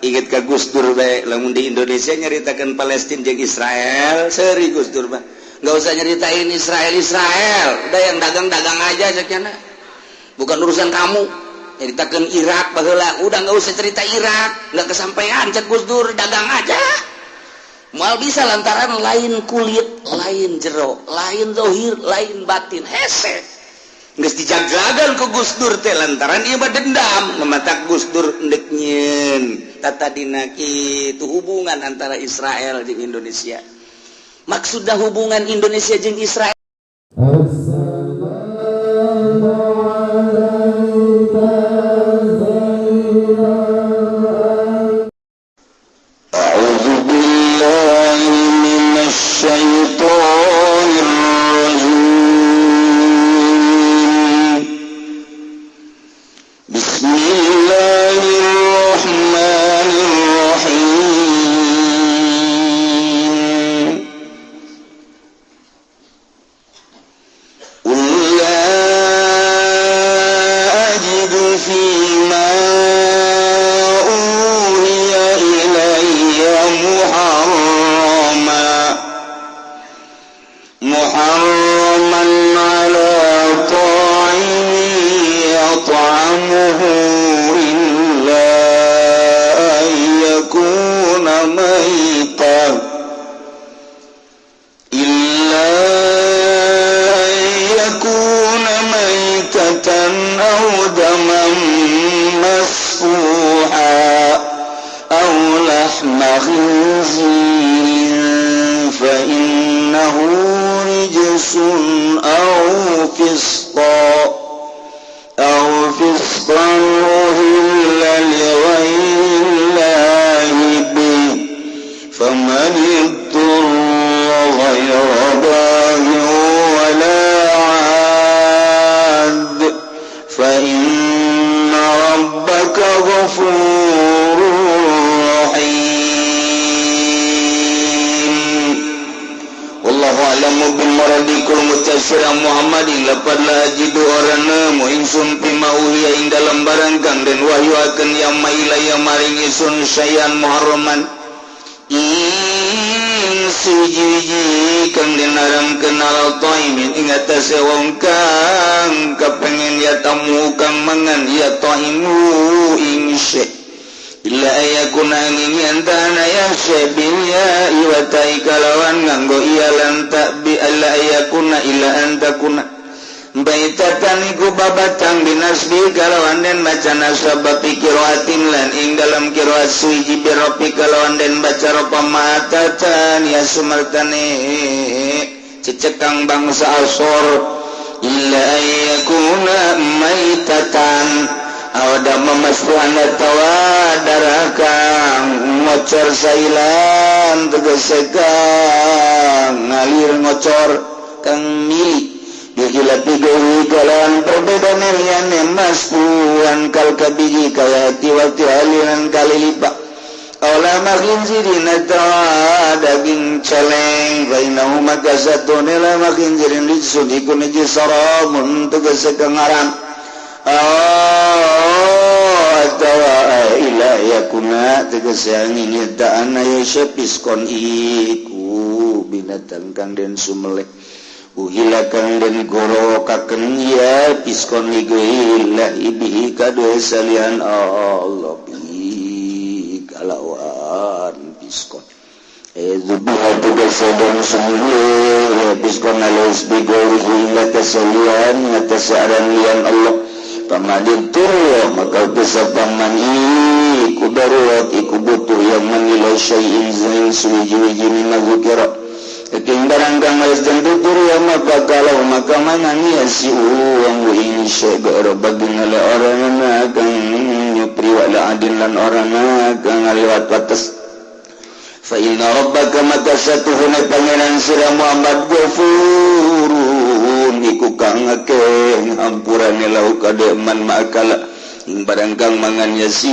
Inget ka Gus Dur bae, lamun di Indonesia nyaritakeun Palestina jeung Israel, seuri Gus Dur mah. Nggak usah nyeritain Israel Israel, udah yang dagang-dagang aja ceknya. Bukan urusan kamu. Nyaritakeun Irak baheula, udah nggak usah cerita Irak, nggak kesampaian cek Gus Dur, dagang aja. Moal bisa lantaran lain kulit, lain jero, lain zohir, lain batin, hese. Geus dijagagan ku Gus Dur teh lantaran ieu mah dendam, mematak Gus Dur endek nyieun tata dina kitu hubungan antara Israel jeung Indonesia. Maksudna hubungan Indonesia jeung Israel. السلام عليك زين. أعوذ بالله من الشيطان الرجيم. بسم الله الرحمن الرحيم. قل لا أجد فيما أوحي إلي محرما على طاعم يطعمه إلا أن يكون ميتة إلا أن يكون ميتة أو دما مسفوحا أو لحم خنزير فإنه رجس أو فسقا أهل لغير الله به، فمن اضطر غير باغ ولا عاد فإن ربك غفور رحيم. والله أعلم بمراد kul mutasir Muhammadin lapad لا أجد ora nemu ingsun فيما أوحي ing dalam barang kang den wahyuakeun yang إلي maring ingsun شيئا محرما ing suji kang den haramkeun على طاعم ing atase wong kang kapengen يطعمه kang mangan ya طاعم ing syai' إلا أن يكون angin yantana ya syai' بالياء والتاء kalawan nganggo iya lan ta bi إلا أن يكون إلا أن تكون ميتة iku babatang بالنصب kalawan den baca nasab في قراءة lan ing dalam qiraat suwiji بالرفع kalawan den baca rofa ma'atatan ya sumartane cecekang bangsa asor إلا أن يكون ميتة أو دما مسفوحا atawa darah kang ngocor سائلا tegese kang ngalir ngocor kang milik بخلاف غيره kalawan perbedaan liyane مسفوحا كالكبد kaya ati والطحال lan kalilipa أو لحم خنزير atawa daging celeng فإنه maka satune لحم خنزير رجس iku najis حرام tegese kang haram. Oh, atawa إلا أن يكون tegese angin nyedaan ya فسقا iku binatang kang den sumeleh أهل kang den gorokaken ya فسقا لغير الله به kadue salian Allah به kalawan فسقا ذبح tegese den sumeleh ya فسقا alas بغيره ing ngatas aran lian Allah. فمن اضطر maka bisa paman iku darurat iku butuh yang إلى شيء ing suwiji-wiji مما ذكر King barang kang wis den tutur ya maka kalau maka mangan ya si uang ing syai' غير باغ ale orang kang nyupri ولا عاد lan orang kang ngaliwat batas. فإن ربك maka satuhune pangeran sira Muhammad غفور iku kang akeh hampurane له kade man أكل ing barang kang mangan ya si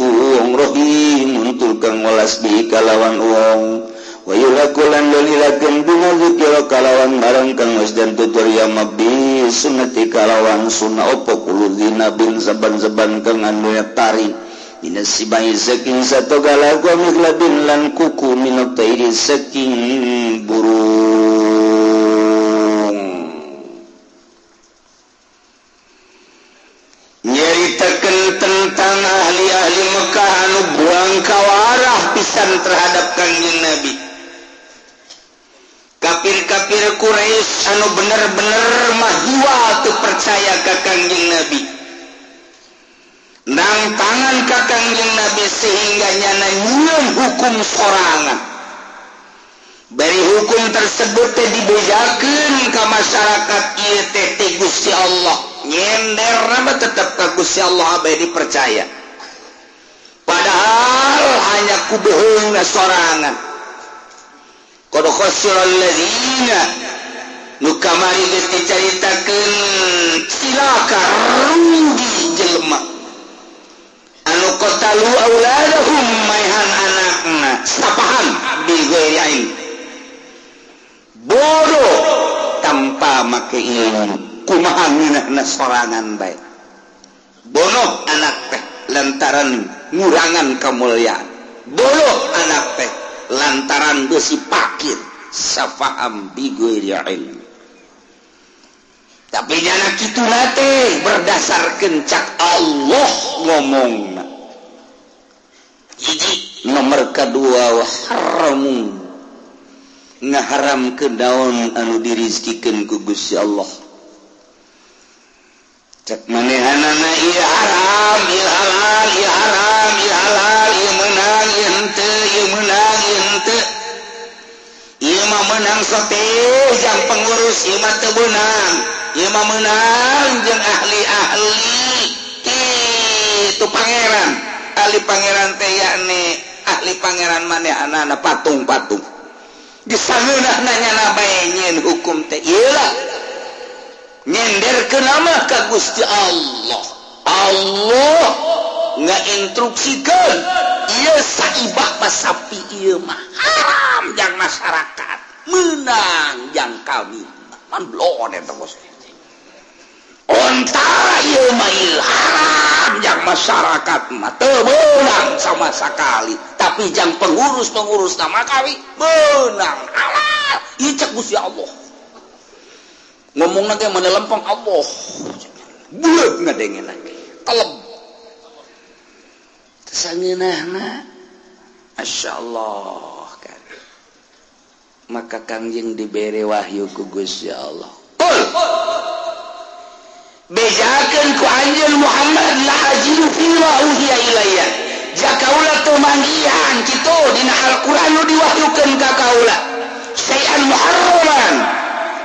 uang رحيم tur kang welas به kalawan uang. ويلحق lan den ilakeun بما ذكر kalawan barang kang wis den tutur ya بالسنة kalawan sunnah opo كل ذي ناب saban-saban kang anu taring. Minas sibai saking satogala wa mihlabin lan kuku minat tairi saking burung. Nyaritakeun tentang ahli-ahli Mekah anu buang kawarah pisan terhadap Kangjeng Nabi. Kafir-kafir Quraisy anu bener-bener mahua teu percaya ka Kangjeng Nabi. Nang tangan ka Kangjeng Nabi sehingga nyana nyieun hukum sorangan. Bari hukum tersebut teh dibejakeun ka masyarakat ieu teh ti Gusti Allah. Nyender mah tetep ka Gusti Allah bae dipercaya. Padahal hanya ku bohongna sorangan. Qad khasira alladzina nu kamari geus dicaritakeun cilaka rugi jelema anu qatalu auladahum maehan anakna sapahan bi ghairi ilm, bodoh tanpa make ilmu. Kumaha ngeunahna sorangan bae bonoh anak teh lantaran ngurangan kemuliaan, bodoh anak teh lantaran besi pakir safaham bi ghairi ilm. Tapi nyana kitu teh berdasarkeun cak Allah ngomongna. Hiji nomor kedua wa haramun ngaharamkeun daun anu dirizkikeun ku Gusti Allah. Cek manehanana ieu haram, ieu halal, ieu haram, ieu halal, ieu meunang, ieu henteu, ieu meunang, ieu henteu. Ieu mah meunang sote jang pengurus, ieu mah teu meunang. Ieu mah meunang jeung ahli-ahli kitu pangeran. Ahli pangeran teh yakni ahli pangeran manehanana patung-patung. Disangeunahna nyana bae nyieun hukum teh ieu lah. Nyenderkeun mah ka Gusti Allah. Allah ngainstruksikeun ieu saibah mah sapi ieu mah haram jang masyarakat, meunang jang kami. Man blon eta bos. Onta ieu mah ieu haram jang masyarakat mah teu meunang sama sekali, tapi jang pengurus-pengurus nama kami meunang. Halal ieu cek Gusti Allah. Ngomong nanti mana lempeng Allah bulat ngadengin lagi telem tesangeunahna Masya Allah kan. Maka Kangjeng dibere wahyu ku Gusti Allah. Qul bejakeun ku anjeun Muhammad la ajidu fi ma uhiya ilayya. Jakaula teu manggihan kitu dina Al-Qur'an nu diwahyukeun ka kaula syai'an muharraman,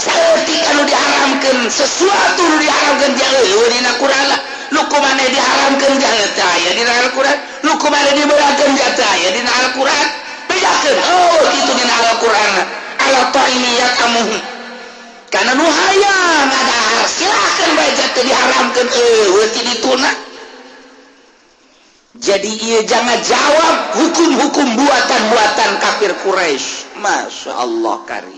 saeutik anu diharamkeun, sesuatu nu diharamkeun jauh dina Qur'an lah. Nu kumaneh diharamkeun jauh teh aya dina Al-Qur'an, nu kumaneh dibeurakeun jauh teh aya dina Al-Qur'an. Bejakeun oh kitu dina Al-Qur'an ala ta'imi yatamuhu kana nu hayang ngadahar silakeun bae teu diharamkeun eueuh ti dituna. Jadi ieu jangan jawab hukum-hukum buatan-buatan kafir Quraisy. Masya Allah kari.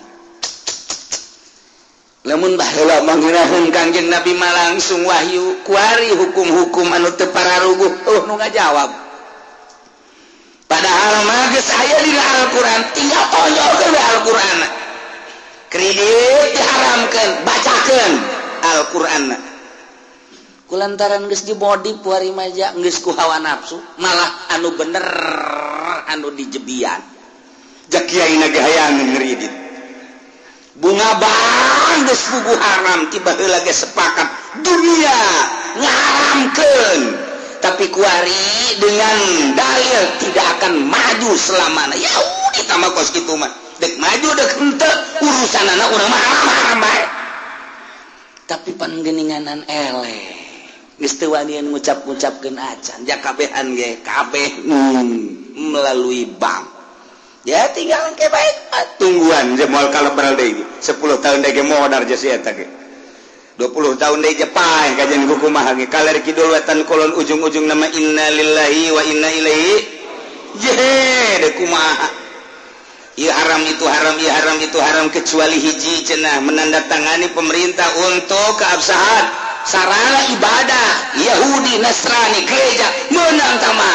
Lamun baheula mangeunaheun Kangjeng Nabi mah langsung wahyu kuari hukum-hukum anu teu pararuguh oh nu ngajawab. Padahal mah geus aya dina Al-Qur'an, tinggal tonjolkeun we Al-Qur'an. Kredit diharamkeun, bacakeun Al-Qur'an. Kulantaran geus dimodif kuari maja geus ku hawa nafsu, malah anu bener anu dijebian. Jak kiai ge hayang ngredit. Bunga bang geus puguh haram tiba heula ge sepakat dunia ngaharamkeun, tapi kuari dengan dalil tidak akan maju selamanya. Ya udah tambah kos kitu mah dek maju dek henteu urusanana urang mah haram-haram bae. Tapi panggeninganan eleh geus teu wanian ngucap-ngucapkeun acan ja kabehan ge kabeh melalui bank. Ya tinggal ke baik tungguan je moal kalebar deui 10 tahun deui ge modar je si eta ge 20 tahun deui je paeh kajian ku kumaha ge kaler kidul wetan kolon ujung-ujung nama innalillahi wa inna ilaihi je de kumaha ieu haram itu haram ieu haram itu haram kecuali hiji cenah menandatangani pemerintah untuk keabsahan. Sarana ibadah Yahudi, Nasrani, gereja menang tama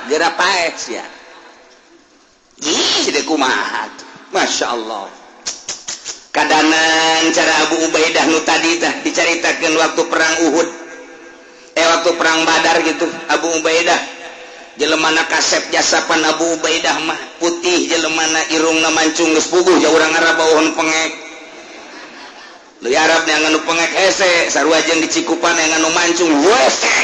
geura paeh sia. Ih, deh kumaha tuh. Masya Allah. Kadanan cara Abu Ubaidah nu tadi tah dicaritakeun waktu perang Uhud. Waktu perang Badar gitu, Abu Ubaidah jelemana kasep jasapan Abu Ubaidah mah putih jelemana irungna mancung geus puguh jauh urang Arab bauhun pengek. Lu Arab yang anu pengek hese sarua jeung di Cikupan yang anu mancung hese.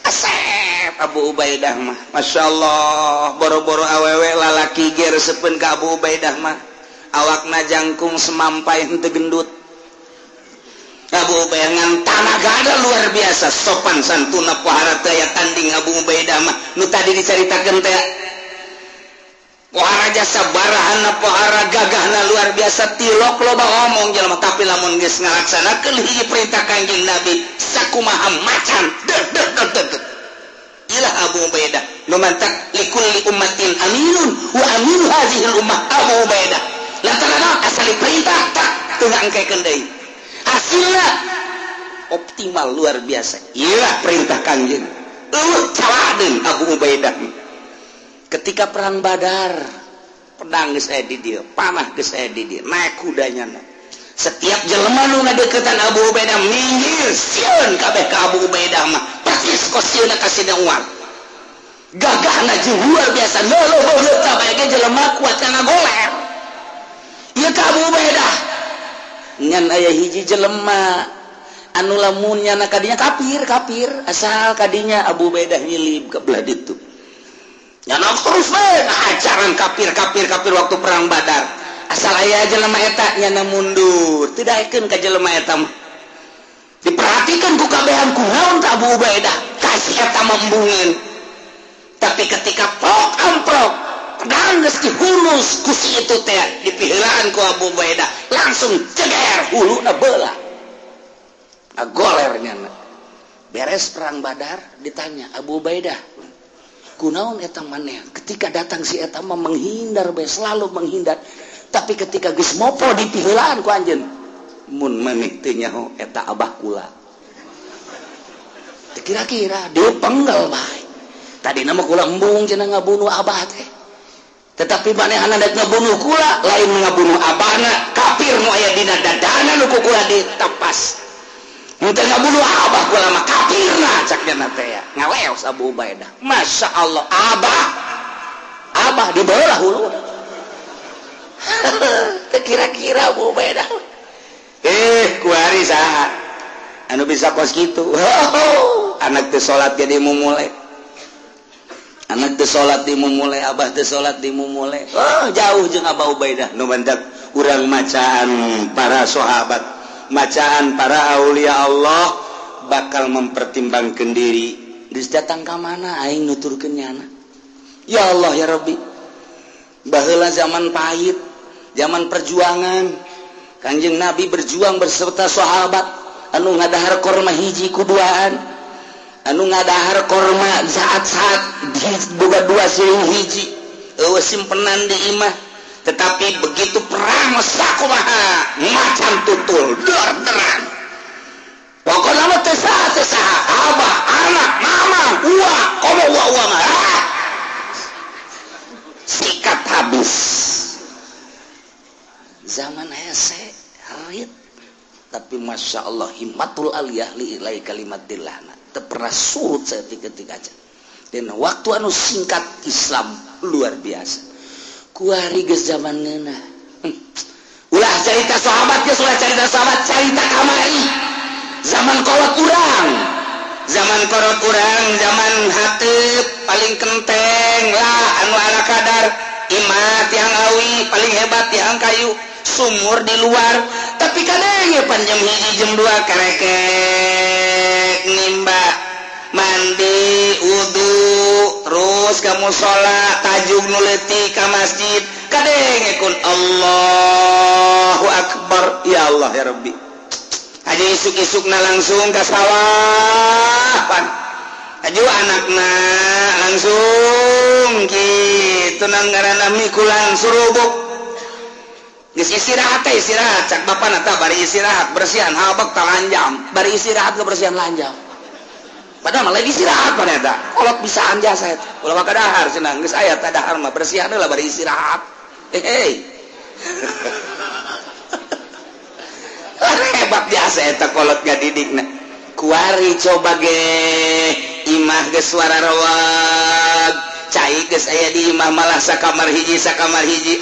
Asep Abu Ubaidah mah. Masya Allah, boro-boro awewe lalaki ge resepeun ka Abu Ubaidah mah. Awakna jangkung semampai henteu gendut. Abu Ubaidah ngan tanagana luar biasa, sopan santuna pohara teh aya tanding Abu Ubaidah mah nu tadi dicaritakeun teh. Pohara jasa barahana, pohara gagahna luar biasa, tilok loba omong jelema tapi lamun geus ngalaksanakeun hiji perintah Kanjeng Nabi sakumaha macan deg deg deg deg. Ilah Abu Ubaidah nu mantak likulli ummatin aminun wa aminu hadhil ummah Abu Ubaidah. Lantaran asal diperintah tak teu ngangkekeun deui. Hasilna optimal luar biasa. Ilah perintah Kanjeng. Eueuh caladeun Abu Ubaidah. Ketika perang Badar, pedang geus aya di dieu, panah geus aya di dieu, naik kudanya. Setiap jelema nu ngadeukeutan Abu Ubaidah minggir, sieun kabeh ka Abu Ubaidah mah. Persis kos sieunna ka Sidna Umar. Gagahna jeung luar biasa, leuleung kabeh ge jelema kuat kana goler. Ieu ka Abu Ubaidah. Ngan aya hiji jelema anu lamun nyana kadinya kafir, kafir, asal kadinya Abu Ubaidah nyilib ka belah ditu. Nyana terus we ngajaran kafir, kafir, kafir waktu perang Badar. Asal aya jelema eta nyana mundur, teu daekeun ka jelema eta mah. Diperhatikan ku kabehan kunaon ka Abu Ubaidah, kasih eta membungeun. Tapi ketika prok amprok, pedang geus dihulus ku si itu teh dipiheulaan ku Abu Ubaidah, langsung ceger huluna belah. Agoler nyana. Beres perang Badar ditanya Abu Ubaidah, kunaon eta maneh? Ketika datang si eta mah menghindar bae, selalu menghindar. Tapi ketika geus mopo dipiheulaan ku anjeun, mun maneh teu nyaho eta abah kula. Teu kira-kira dia penggal bae. Tadina mah kula embung cenah ngabunuh abah teh. Tetapi manehna dek ngabunuh kula, lain ngabunuh abahna, kafir nu aya dina dadana nu ku kula ditepas. Henteu ngabunuh abah kula mah kafirna cak nya teh ya. Ngaleos Abu Ubaidah. Masya Allah, abah. Abah dibelah hulu. Teu kira-kira Abu Ubaidah. Kuari saha anu bisa kos kitu. Anak teu salat jadi mumule. Anak teu salat dimumule, abah teu salat dimumule. Oh, jauh jeung Abu Ubaidah. Nu mantak urang macaan para sahabat, macaan para aulia Allah bakal mempertimbangkan diri. Geus datang ka mana aing nuturkeun nyana. Ya Allah ya Rabbi. Baheula zaman pahit, zaman perjuangan. Kanjeng Nabi berjuang berserta sahabat anu ngadahar korma hiji kuduaan, anu ngadahar korma saat-saat boga dua siring hiji, eueuh simpenan di imah. Tetapi begitu perang sakumaha macan tutul dor-deran. Pokokna mah teu saha teu saha, abah, anak, mama, uwa, komo uwa-uwa mah. Sikat habis. Zaman hese rit, tapi masya Allah himmatul aliyah li ilai kalimatillah teu pernah surut saeutik-eutik aja. Dan waktu anu singkat Islam luar biasa. Kuari geus zaman ngeunah. Ulah carita sahabat geus, ulah carita sahabat, carita kamari. Zaman kolot urang. Zaman kolot urang, zaman hateup paling kenteng lah anu ala kadar. Imah tiang awi paling hebat tiang kayu, sumur di luar. Tapi kadang ya pan jam 1 jam 2 kerekek nimba mandi wudu terus ka musala tajuk nu leutik ka masjid kadenge kun Allahu Akbar ya Allah ya Rabbi. Haji isuk-isukna langsung ka sawah pan aju anakna langsung kitu nang ngaranna mikulan surubuk. Geus istirahat teh istirahat cak bapana tah bari istirahat bersihan habak talanjam bari istirahat kebersihan lanjam. Padahal malah istirahat mana eta kolot bisaan jasa eta ulah maka dahar cenah geus aya tah dahar mah bersihan heula bari istirahat. Hei hebat biasa eta kolot ngadidikna. Kuari coba ge imah geus suara rawag cai geus aya di imah malah sakamar hiji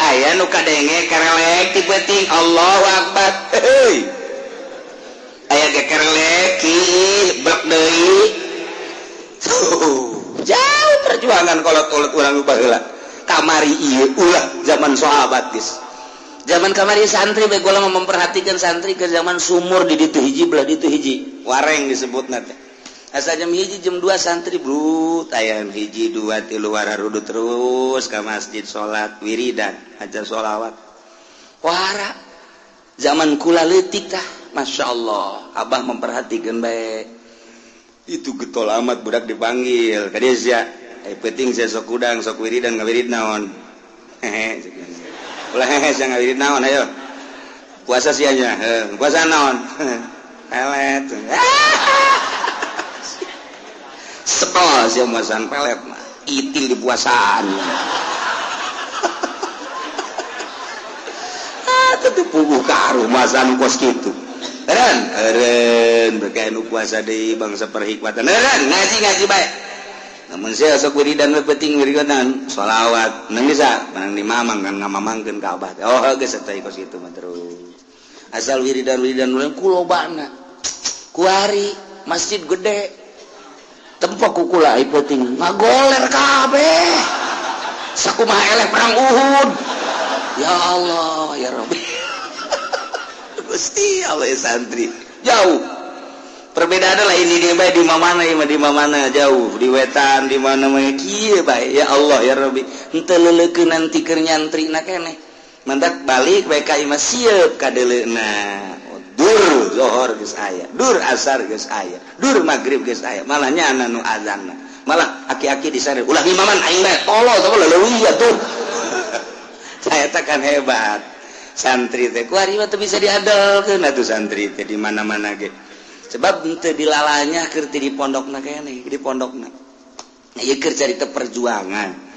aya nu kadenge karelek ti peuting Allahu akbar. Heuy aya ge karelek ih blek deui. Jauh perjuangan kolot-kolot urang baheula. Kamari ieu ulah zaman sahabat geus. Zaman kamari santri bae kula memperhatikan santri ke zaman sumur di ditu hiji belah ditu hiji. Wareng disebutna teh. Asa jam hiji jam 2 santri brut aya hiji 2 3 wararudut terus ka masjid salat wiridan ajar sholawat. Wara zaman kula leutik tah masyaallah abah memperhatikan bae. Itu getol amat budak dipanggil ka dieu sia. Penting saya sok kudang sok wiridan ngawirid naon. Hehe. Ulah hehe sia ngawirid naon ayo. Puasa sia nya, puasa naon? Pelet. Sepel sia muasan pelet mah. Itil di puasaan. Ah, teu puguh ka rumasan kos kitu. Eren, eren berkaya nu puasa deui bangsa perhikmatan. Eren ngaji-ngaji bae. Namun saya sok wiridan we penting wiridan sholawat nang bisa menang di mamang kan ngamamangkeun ka abah. Oh geus eta kos kitu mah terus. Asal wiridan-wiridan ulun kulobana. Kuari masjid gede. Tempo ku kula ai peuting ngagoler kabeh. Sakumaha eleh perang Uhud. Ya Allah ya Rabbi. Gusti Allah santri jauh perbedaan lah ini dia bae di mana ieu di mana jauh di wetan di mana mah kieu bae ya Allah ya Rabbi henteu leuleukeunan ti keur nyantrina keneh mandak balik bae ka imah sieup kadeuleuna dur zohor geus aya dur asar geus aya dur magrib geus aya malah nyana nu azanna malah aki-aki disare ulah imaman aing bae tolol teh leuwih atuh. Saya kan hebat santri teh kuari mah teu bisa diadalkeun atuh santri teh di mana-mana ge sebab teu dilalanya keur ti di pondokna keneh di pondokna ieu keur carita perjuangan.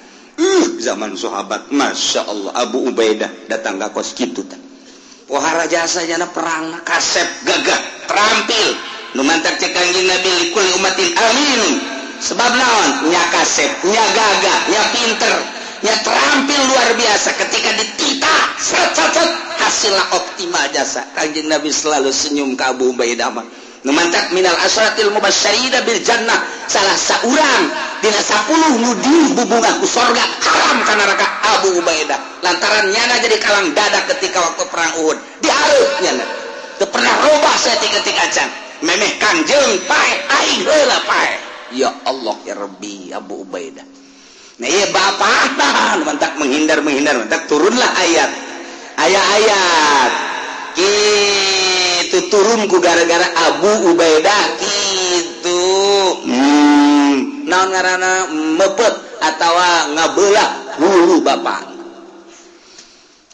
Zaman sahabat Masya Allah Abu Ubaidah datang ka kos kitu tah pohara jasa jana perang kasep gagah terampil nu mantak cek Kangjeng Nabi likul umatin amin sebab naon nya kasep nya gagah nya pinter nya terampil luar biasa ketika ditita set set set hasilna optimal jasa. Kangjeng Nabi selalu senyum ka Abu Ubaidah mah nu mantak minal asyratil mubasysyirina bil jannah salah saurang dina 10 nu dibubungah ku sorga haram ka neraka Abu Ubaidah lantaran nyana jadi kalang dada ketika waktu perang Uhud dihareup nyana teu pernah robah saeutik-eutik acan memeh kangjeng paeh aing heula paeh ya Allah ya Rabbi Abu Ubaidah. Nah iya bapak tahan mantak menghindar mantak turunlah ayat ayat gitu turunku gara-gara Abu Ubaidah gitu. Naon ngaranna mepet atawa ngabelah hulu bapak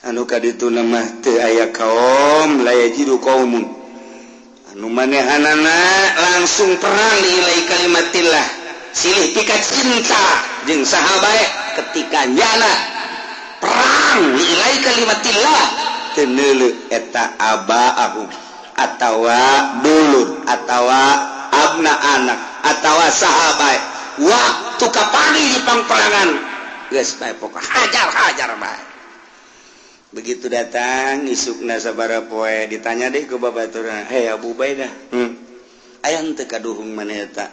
anu kaditu mah teu aya kaum la yajidu qaumun anu manehanana langsung perang liilai kalimatillah silih pika cinta jeung saha bae ketika nyana perang liilai kalimatillah teu neuleuh eta abaahum atawa dulur atawa abna anak atawa saha bae waktu kapani di pangperangan geus bae pokok hajar bae. Begitu datang isukna sabaraha poe ditanya deh ke babaturna, "Hei Abu Ubaidah, aya henteu kaduhung maneh eta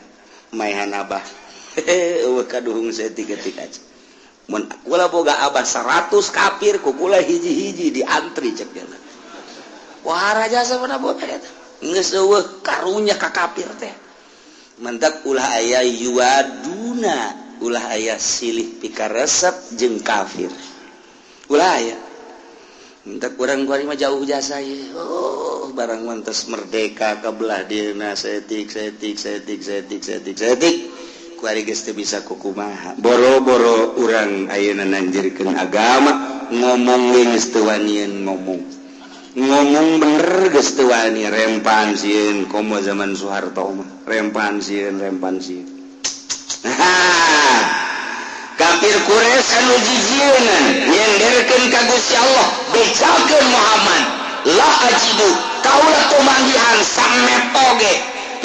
maehan abah?" Hehe, eueuh kaduhung saeutik-eutik aja. Mun kula boga abah 100 kafir ku kula hiji-hiji diantri cek dia. Wah raja sabaraha boga eta. Geus eueuh karunya ka kafir teh. Mentak ulah aya yuaduna, ulah aya silih pikaresep jeung kafir. Ulah aya. Mentak urang kuari mah jauh jasa ye. Oh, barang mantes merdeka ka belah dieuna saeutik saeutik saeutik saeutik saeutik saeutik. Kuari geus teu bisa kukumaha. Boro-boro urang ayeuna nanjirkeun agama, Ngomong geus teu wanian ngomong. Ngomong bener geus teu wani rempan sieun komo zaman Soeharto mah. Rempan sieun, rempan sieun. Kafir Quraisy anu jijieuna nyenderkeun ka Gusti Allah, bejakeun Muhammad. La ajidu kaula tumanggihan sametoge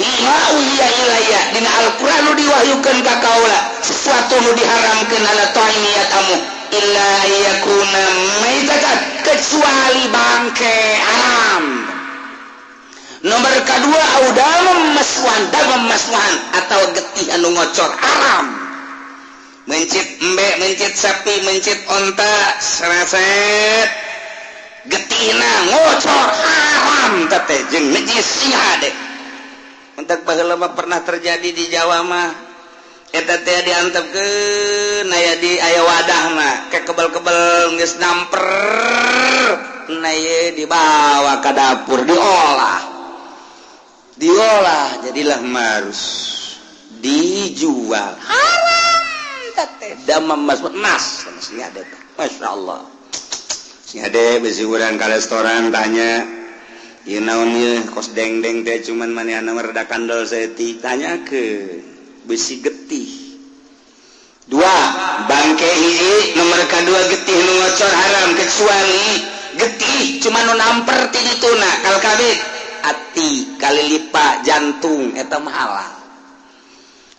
lima uhiya ilayya dina Al-Qur'an nu diwahyukeun ka kaula sesuatu nu diharamkeun ala ta'imiyat amu illa yakuna maitatan kecuali bangke haram. Nomor kedua audamam maswan damam maswan atau getih anu ngocor haram. Mencit embe, mencit sapi, mencit onta, seraset getihna ngocor haram teh jeung najis sia deh. Entak baheula mah pernah terjadi di Jawa mah eta teh diantepkeun aya di aya wadah mah ke kebel-kebel geus namper na ye dibawa ka dapur diolah. Diolah jadilah marus dijual haram teh damam mas mas sing ada Masya Allah sing ada bisi urang ka restoran tanya ieu naon ieu kos deng-deng teh cuman manehna mah rada kandel saeutik tanya ke besi getih dua bangke hiji nomor kadua getih nu ngocor haram kecuali getih cuman nu namper ti dituna kal kabeh ati kali lipa jantung eta mah halal.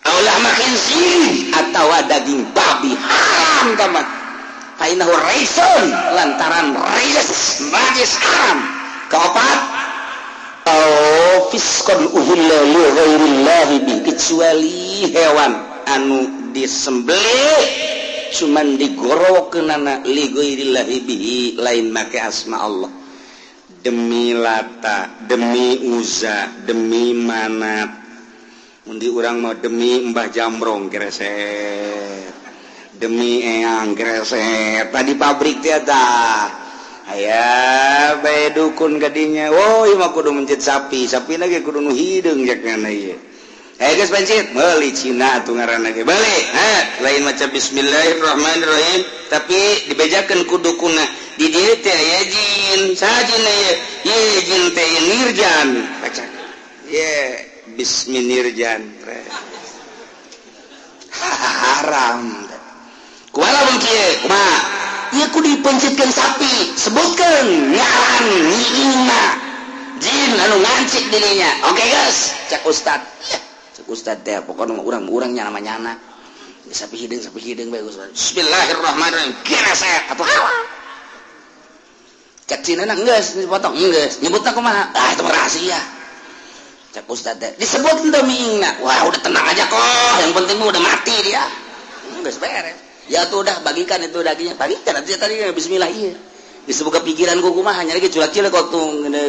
Aulah khinzir atawa daging babi haram tamat fainahu raisun lantaran rais najis haram. Keopat au fiskon uhilla li ghairillahi bi kecuali hewan anu disembelih cuman digorokeunana li ghairillahi bihi lain make asma Allah demi Lata, demi Uza, demi Manat. Mundi urang mau demi Mbah Jamrong greset, demi Eyang greset. Tadi pabrik teh tah. Aya bae dukun kadinya. Oh, ieu mah kudu mencit sapi, sapina ge kudu nu hideung jak ngana ieu. Eh geus pencit, meuli Cina atuh ngaranna ge. Beli, ha, lain maca bismillahirrahmanirrahim, tapi dibejakeun ku dukunna. Di dieu teh aya jin, saha jin ieu? Ye jin teh nirjan. Baca. Ye bisminirjan. Haram. Kumaha mun kieu? Kumaha? Ieu kudu dipencitkeun sapi, sebutkeun ngaran nyiina. Jin anu ngancik dirinya. Oke guys, cek ustad. Cek ustad teh pokona mah urang-urang nya nama nyana. Sapi hideung bae Ustad. Bismillahirrahmanirrahim. Gereset atuh halal. Cek Cina na geus dipotong geus. Nyebutna kumaha? Ah itu rahasia. Cek ustad teh disebut henteu miingna. Wah udah tenang aja kok, yang penting mah udah mati dia. Geus beres. Ya tuh udah bagikan itu dagingnya, bagikan nanti tadi bismillah iya. Disebut kepikiran ku kumaha nya lagi culak-culak kok tuh ngene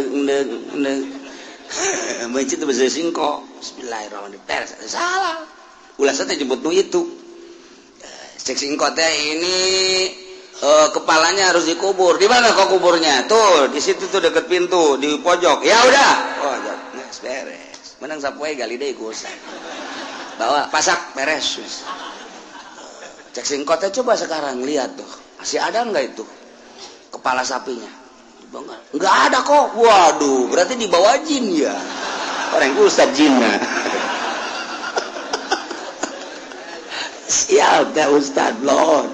mencit teh bisa singko. Bismillahirrahmanirrahim. Beres. Salah. Ulah teh jemput nu itu. Cek singko teh ini kepalanya harus dikubur. Di mana kok kuburnya? Tuh, di situ tuh deket pintu, di pojok. Ya udah. Oh, geus beres. Menang sapoe gali deui ku ustad. Bawa pasak beres. Cek singkotnya coba sekarang lihat tuh. Masih ada enggak itu kepala sapinya? Enggak ada kok. Waduh, berarti dibawa jin ya. Orang ustad jinna. Siap dah ustad blon.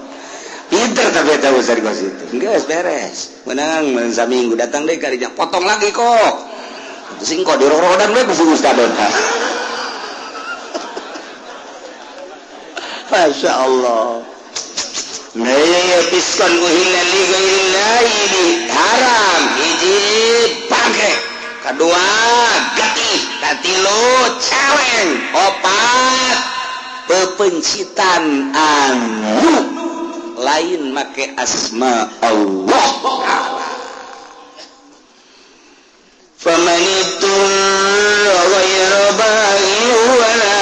Pinter tapi eta ustad kos itu. Geus beres. Menang saminggu datang deui karinya potong lagi kok. Singkot dirorodan we ku si ustad. Masya Allah. Piskon uhilla li ghairillahi haram. Hiji bangke, kedua getih, katilu celeng, opat pepencitan anu lain make asma Allah. Faman ittara ghayra baghin wala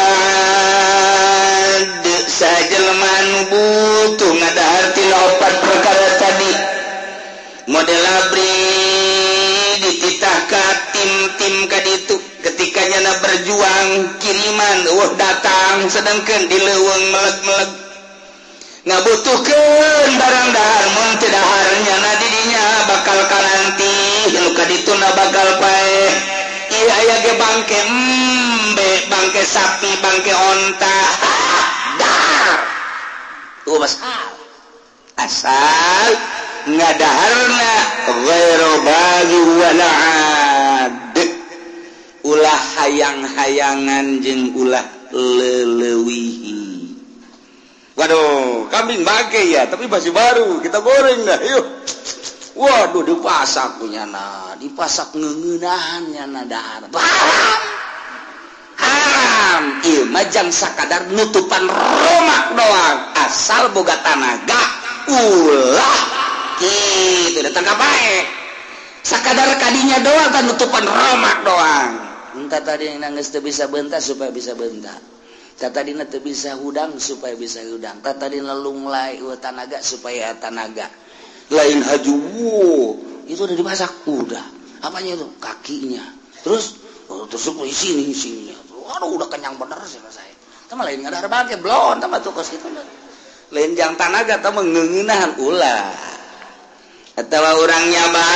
ad, sajelma nu butuh ngadahar tina opat perkara tadi. Model abri dititah ka tim-tim kaditu ketika nyana berjuang kiriman eueuh datang sedangkeun di leuweung meleg-meleg ngabutuhkeun barang dahar mun teu dahar nyana didinya bakal karanti nu kadituna bakal paeh. Ieu aya ge bangke embe, bangke sapi, bangke onta. Dar. Tuh masalah. Asal ngadaharna ghairu baghi wala ad. Ulah hayang-hayangan jeung ulah leleuwihi. Waduh, kambing bangke ya, tapi masih baru, kita goreng dah, yuk. Waduh, dipasak punya na, dipasak ngeunahan nyana dahar. Haram. Haram. Ieu mah jang sakadar nutupan romak doang, asal boga tanaga ulah kitu datang ka bae. Sakadar kadinya doang kan nutupan romak doang. Entah tadi nangis teu bisa bentar supaya bisa bentar. Tadina teu bisa hudang supaya bisa hudang. Tadina lunglai eueuh tanaga supaya tanaga. Lain haju, itu udah dimasak udah. Apanya itu? Kakinya. Terus terus sini sininya. Waduh, udah kenyang bener sih saya. Tah lain ngadahar bangke blon tah tuh kos kitu. Lain jang tanaga tah ngeuneunahan ulah. Atawa urang nyaba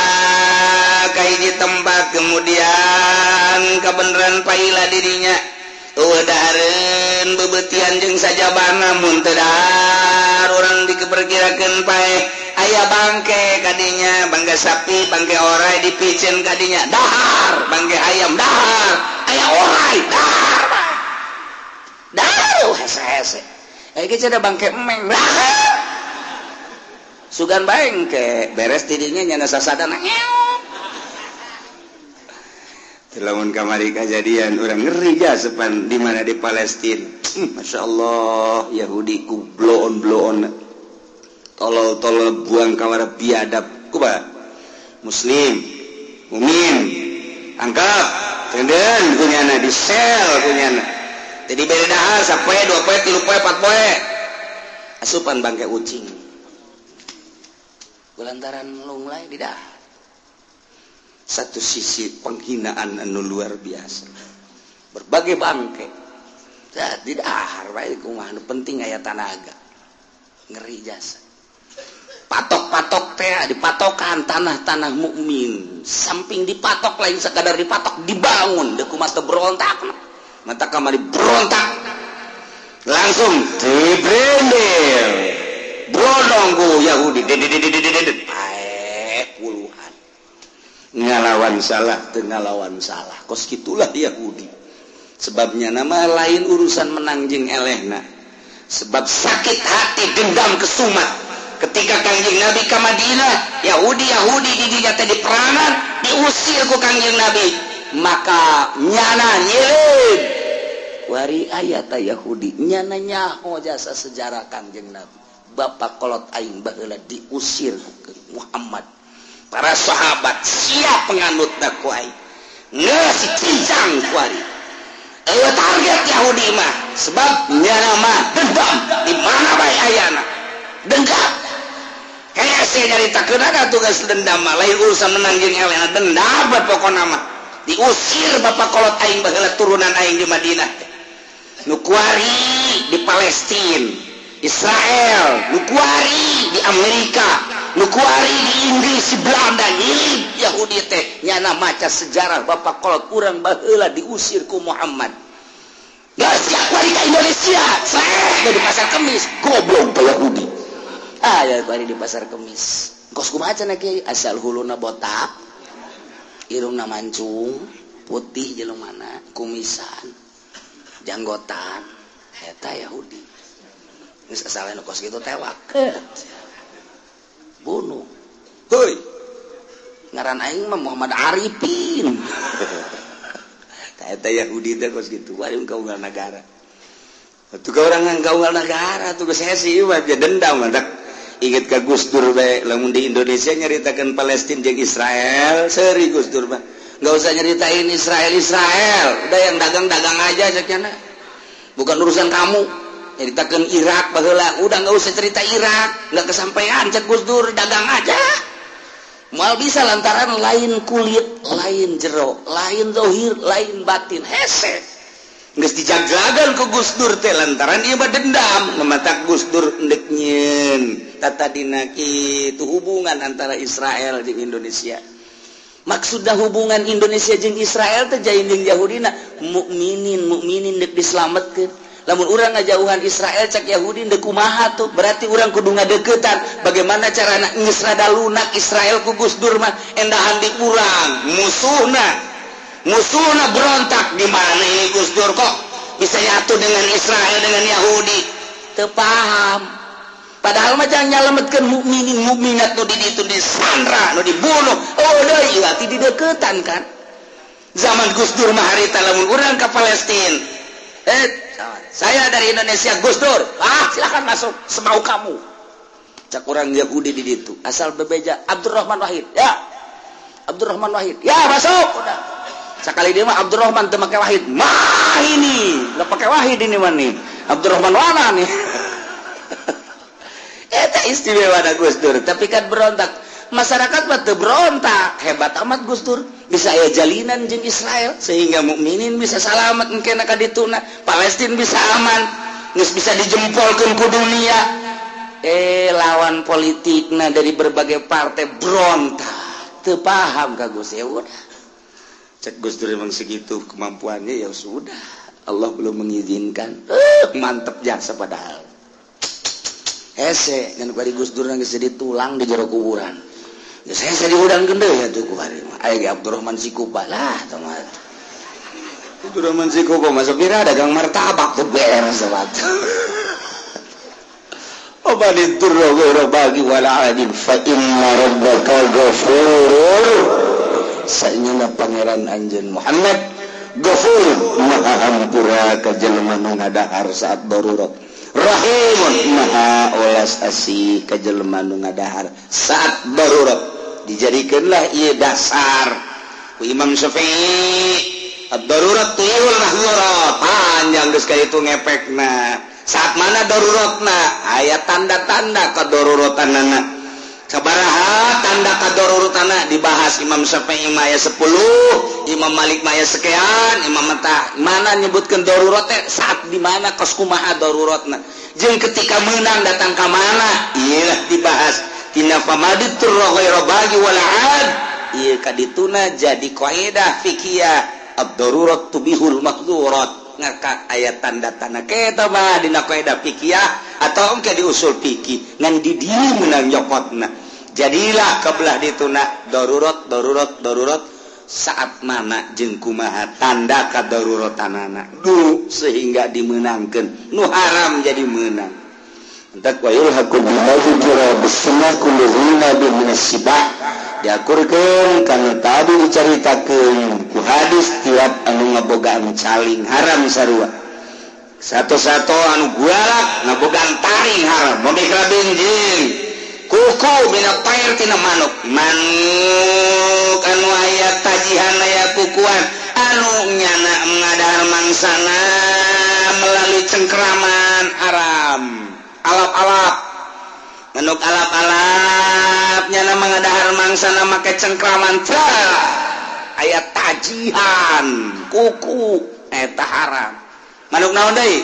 ka hiji tempat kemudian kabeneran paila dirinya. Eueuh dahareun bebetian jeung sajabana mun teu dahar urang dikeperkirakeun paeh aya bangke kadinya, bangke sapi, bangke orai dipiceun kadinya dahar, bangke ayam dahar, aya orai dahar bae. Dahar hese-hese. Aya ge cenah bangke emeng dahar. Sugan bangke beres tidinya nyana sasadana ngeok. Lamun kamari kejadian orang ngeri ja sepan di mana di Palestina. Masya Allah, Yahudi ku bloon-bloon. Tolol-tolol buang kawara biadab. Kuba Muslim, mumin, angkap, tenden kunyana di sel kunyana. Jadi beda dahar sapoe, dua poe, tilu poe, empat poe. Asupan bangke ucing. Kulantaran lunglai di dahar. Satu sisi penghinaan anu luar biasa. Berbagai bangke. Di dahar bae kumaha nu penting aya tanaga. Ngeri jasa. Patok-patok teh dipatokan tanah-tanah mukmin. Samping dipatok lain sekadar dipatok dibangun deuk kumaha teu berontak. Mata kamari berontak. Langsung dibrendel. Brodong ku Yahudi. Paeh puluhan. Ngalawan salah teu ngalawan salah. Kos kitulah Yahudi. Sebabnya nama lain urusan menang jeung elehna. Sebab sakit hati dendam kesumat. Ketika Kangjeng Nabi ka Madinah, Yahudi-Yahudi di dinya teh diperangan, diusir ku Kangjeng Nabi. Maka nyana nyieun. Wari aya ta Yahudi nyana nyaho jasa sejarah Kangjeng Nabi. Bapak kolot aing baheula diusir ku Muhammad. Para sahabat siap penganutna ku aing. Geus cincang ku aing. Eueuh target Yahudi mah sebab nyana mah dendam di mana bae ayana. Dendam. Hese nyaritakeun ada tugas dendam mah lain urusan menang jeung elehna dendam buat pokona mah. Diusir bapak kolot aing baheula turunan aing di Madinah teh. Nu kuari di Palestina, Israel, nu kuari di Amerika, nu kuari di Inggris, di Belanda, nyilip Yahudi teh nyana maca sejarah bapak kolot urang baheula diusir ku Muhammad. Geus siap kuari ka Indonesia, seh di pasar Kemis, goblok ka Yahudi. Ah ya kuari di pasar Kemis. Kos kumaha cenah kiai asal huluna botak, irungna mancung, putih jelema mana, kumisan, janggotan, eta Yahudi. Geus asalna kos kitu tewak. Bunuh. Hoi. Ngaran aing mah Muhammad Arifin. Tah eta Yahudi teh kos kitu wae ka unggal nagara. Atuh ka urang ka unggal nagara tuh geus hese ieu mah dendam mantak. Ingat ka Gus Dur bae lamun di Indonesia nyaritakeun Palestina jeung Israel, seuri Gus Dur mah. Enggak usah nyeritain Israel Israel, udah yang dagang-dagang aja cenah. Bukan urusan kamu. Nyaritakeun Irak baheula, udah enggak usah cerita Irak, enggak kesampaian cek Gus Dur, dagang aja. Moal bisa lantaran lain kulit, lain jero, lain zahir, lain batin. Hese. Geus dijagagan ku Gus Dur teh lantaran ieu mah dendam, mematak Gus Dur endek nyieun Eta tadina kitu hubungan antara Israel jeung Indonesia. Maksudna hubungan Indonesia jeung Israel teh jain jeung Yahudina, mukminin mukminin deuk diselametkeun. Lamun urang ngajauhan Israel, cak Yahudi deuk kumaha tuh? Berarti urang kudu ngadeukeutan. Bagaimana carana? Geus rada lunak Israel ku Gus Dur mah, endahan di urang musuhna. Musuhna berontak, di mana ini Gus Dur kok bisa nyatu dengan Israel, dengan Yahudi? Teu paham. Padahal mah jangan nyalametkeun mukminin mukminat nu di ditu disandra, nu dibunuh. Oh deui, berarti dideukeutan kan. Zaman Gus Dur mah harita lamun urang ka Palestina, "Eh, saya dari Indonesia, Gus Dur." "Ah, silakan masuk semau kamu," cak orang Yahudi di ditu. Asal bebeja Abdurrahman Wahid ya, Abdurrahman Wahid ya, masuk. Udah sekali dia mah Abdurrahman teu make Wahid mah, ini nggak pakai Wahid, ini mah nih Abdurrahman mana nih. Eta istimewa da Gus Dur, tapi kan berontak masyarakat mah teu berontak. Hebat amat Gus Dur bisa aya jalinan jeung Israel sehingga mukminin bisa salamet engke ka dituna, Palestina bisa aman, geus bisa dijempolkeun ku dunia. Eh, lawan politikna dari berbagai partai berontak, teu paham ka Gus. Ya udah, cek Gus Dur emang segitu kemampuannya, ya sudah, Allah belum mengizinkan. Mantep jasa, padahal hese ngan bari Gus Dur geus jadi tulang di jero kuburan. Geus hese diudangkeun deui atuh ku bari mah. Aya ge Abdurrahman Sikupa lah tah mah. Abdurrahman Sikupa mah sapira dagang martabak teu beres sobat. Wa durra ghaira baghin wala adin fa inna rabbaka ghafurur. Saenyana Pangeran anjeun Muhammad Ghafur, maha hampura ka jelema nu ngadahar saat darurat, Rahimun, maha welas asih ka jelema nu ngadahar saat darurat. Dijadikanlah ieu dasar ku Imam Syafi'i, ad-darurat tubihul mahdzurat. Panjang geus ka itu ngepekna. Saat mana daruratna, aya tanda-tanda kedaruratanana, sabaraha tanda kedaruratanana dibahas. Imam Syafi'i mah aya 10, Imam Malik mah aya sekian. Imam mata mana nyebutkeun darurat teh saat di mana, kos kumaha daruratna, jeung ketika menang datang ka mana, iyalah dibahas tina famadidturra ghaira baghin wala ad. Ieu kadituna jadi kaidah fikih ad-darurat tubihul mahdzurat. Ngaka aya tanda-tanda kita mah dina kaidah fikih atau engke di usul fikih, ngan di dieu meunang nyokotna. Jadilah kebelah dituna darurat darurat darurat saat mana jeung kumaha tanda kadaruratanana du sehingga dimenangkeun nu haram jadi menang. Entak wa yulhaqu bima dzukira bis-sunnah kullu dzi minas siba. Diakurkeun kana tadi dicaritakeun ku hadis, tiap anu ngabogaan caling haram sarua, satu-satu anu gualak ngabogaan taring haram, momikrabin jeung kuku minat tayr tina manuk. Manuk anu aya tajihan, aya kukuan, anu nyana ngadahar mangsana melalui cengkraman haram. Alap-alap, manuk alap-alap nyana mengadahar mangsana make cengkraman, aya tajihan kuku, eta haram. Manuk naon deui?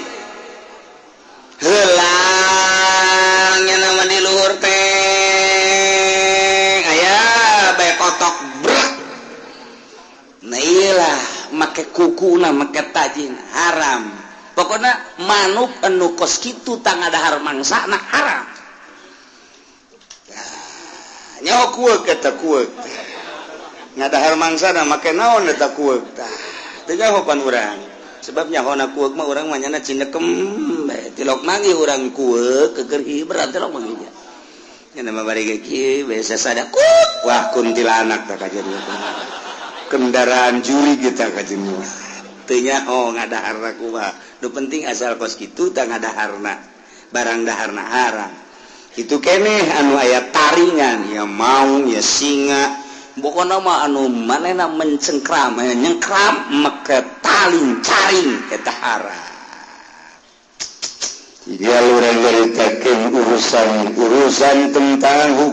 Heulang nyana mah di luhur teh aya bae kotok brek. Nah, iyalah make kukuna, make tajin haram. Pokoknya manuk anu kos kitu tang ngadahar mangsana haram. Nyawa kueuk, eta kueuk ngadahar mangsana make naon eta kueuk? Tah, teu nyaho pan urang, sebab nyahona kueuk mah urang mah nyana cinekem bae, tilok manggih urang kueuk keukeur berat tilok manggih nya mah bari ge kieu bae sasada kueuk, wah, kuntilanak tah kajadian, kendaraan juri kita kajian. Teu nyaho ngadaharna kumaha, nu penting asal kos kitu tah ngadaharna, barang daharna haram. Itu keneh anu aya taringan ya, maung ya, singa, pokokna mah anu manehna mencengkram, nyengkram make taling caring, eta haram. Jalur nyaritakeun urusan-urusan tentang